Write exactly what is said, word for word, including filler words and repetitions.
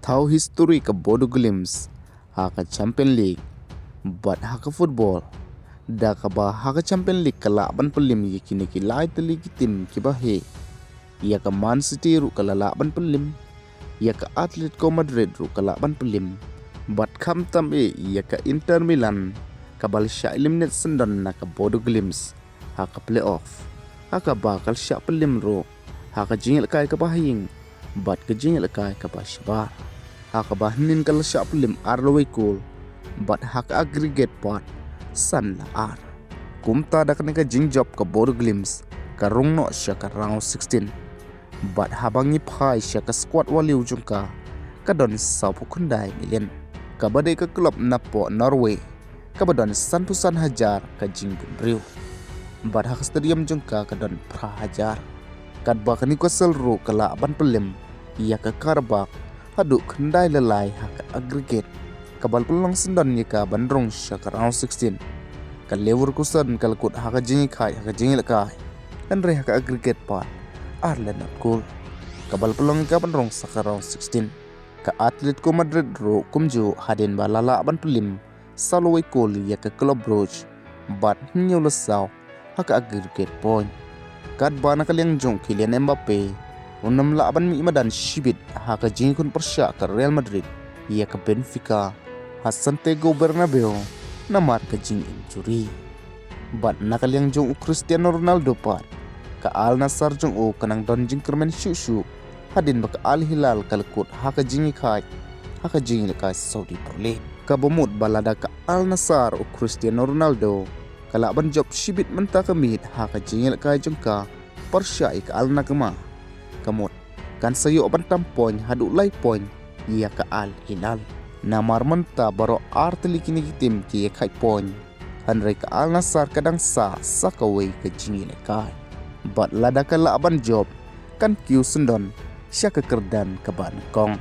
thaw history ka Bodo Glimt ha ka Champion League bad ha ka football, da kaba ha ka Champion League ka lah ban pynlem ïa kine ki lai tylli ki team kiba heh. Ïa ka Man City ruh ka la lah ban pynlem, ïa ka Atletico Madrid ruh ka lah ban pynlem, bad khamtam eh ïa ka Inter Milan kaba la shah eliminate syndon na ka Bodo Glimt ha ka playoff, ha kaba ka la shah pynlem ruh ha ka jingïalehkai kaba ha ïing bad ka jingïalehkai kaba shabar, ha kaba hynnin ka la shah pynlem ar la wei kol bad ha ka aggregate pat san la ar. Kumta da kane ka jingjop ka Bodo Glimt ka rung noh sha ka round sixteen. Bad haba ngi phai sha ka squad waliew jong ka, ka don sawphew khyndai million. Kaba dei ka club napoh Norway kaba don sanphew san hajar ka jingbun briew. Bad ha ka stadium jong ka ka don phra hajar. Katba ka Newcastle ruh ka lah ban pynlem ïa ka Karabakh haduh khyndai la lai ha ka aggregate, kaba la pynlong syndon ïa ka ban rung sha ka round sixteen. Ka Leverkusen ka la kut ha ka jingïakhaid ha ka jingïalehkai, hynrei ha ka aggregate pat ar la nod kol, kaba la pynlong ïa ka ban rung sha ka round sixteen. Ka Atletico Madrid ruh kumjuh hadien ba la lah ban pynlem saw la wei kol ïa ka Club Brugge bad hynñiew la saw ha ka aggregate point. Katba na ka liang jong u Kylian Mbappe, un ym lah ban mih madan shibit ha ka jingïakhun pyrshah ka Real Madrid ïa ka Benfica ha Santiago Bernabeu namar ka jinginjury. Bad na ka liang jong u Cristiano Ronaldo pat, ka Al Nassr jong u ka nang don jingkyrmen shuh shuh hadien ba ka Al Hilal ka la kut ha ka jingïakhaid ha ka jingïalehkai Saudi Pro League. Kaba mut ba lada ka Al Nassr u Cristiano Ronaldo ka lah ban jop shibit mynta ka miet ha ka jingïalehkai jong ka pyrshah ïa ka Al Nassr, ka mut kan sa ïoh ban tam point haduh lai point ïa ka Al Hilal. Namar mynta baroh ar tylli kine ki team ki ïakhaid point, hynrei ka Al Nassr ka dang sah sa kawei ka jingïalehkai. Bad lada ka lah ban jop, kan kiew syndon sha ka kyrdan kaba nyngkong.